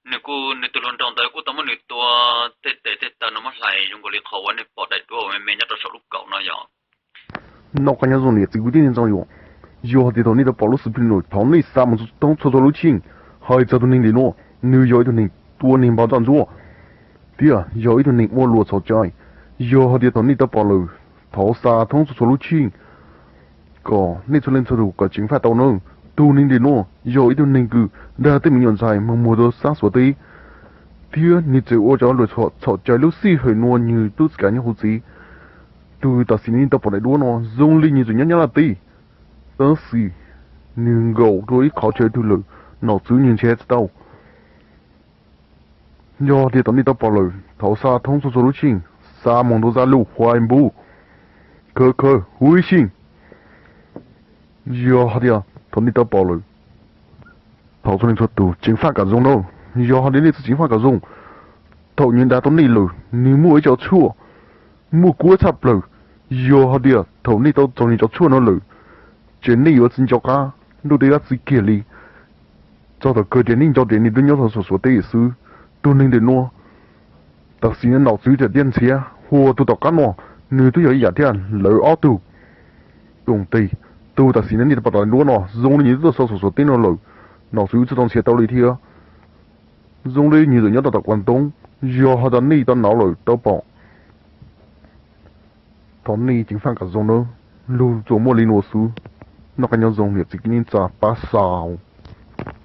Nws kuj, nws tus hluas nraug ntawd kuj tau muab nws tua tej tes tej taw no muab hlais zoo nkaus li qhov uas nej pom daim duab uas me me nyob rau saum lub kaum no yog. Noj qab nyob zoo niam txiv kwv tij neej tsa yom. Yog hais tias thaum nej tau pom lub xwm plig no, thov nej xa mus thoob txhua txhua lub cheej, hais txog tus neeg ntawm no, nws yog ib tug neeg tua neeg npau taws ntsuab thiab yog ib tug neeg ua luam txhaum cai. Yog hais tias thaum nej tau pom lawm, thov xa thoob txhua txhua lub cheej kom nej txhua leej txhua tus kom ceev faj tau nawb. Tus neeg ntawm no yog ib tug neeg kws dag tej me nyuam ntxhais mus muag rau sab Suav teb, thiab nws txawm ua cov luam txhaum cai lub sij hawm no nws tub txi kav nyob hauv tsev. Tus tam sim no nej tau pom daim duab no zoo li nws tseem nyob Nyab Laj teb, tab sis nws nkaum rau ib qhov chaw twg lawm, nom tswv nws nrhiav tsis tau. Yog tias thaum nej tau pom lawm, thov xa thoob txhua txhua lub cheej, xa mus rau Zalo, Facebook, khawv khawv, huv xim. Yog hais tias thaum nej tau pom lawm, thov txhua leej txhua tus ceev faj kom zoo nawb. Yog hais tias nej tsis ceev faj kom zoo, thaum nws dag tau nej lawm, nws muaj ib co tshuaj muaj kuab tshaj plaws. Yog hais tias thaum nej tau txog nws cov tshuaj no lawm, ces nej yuav tsis nco qab ntuj tej dab tsi kiag li. Txog thaum kawg ces nej nco tias nws twb nyob rau saum Suav teb xwb. Tus neeg ntawm no tam sim no nom tswv tseem nrhiav, hos tus tom qab no nws twb yog ib yam thiab lawv ob tug. Koom tes, tus tam sim no nej tau pom daim duab no zoo li nws twb tuaj txog saum Suav teb no lawm, nom tswv twb tau nrhiav tau li thiab. Zoo li nws tseem nyob rau tom Quav Ntoob. Yog hais tias nej tau hnov lawm tau pom, thov nej ceev faj kom zoo nawb. Lus tsuas muaj li no xwb. Noj qab nyob zoo niam txiv kwv tij neej tsa pab xa.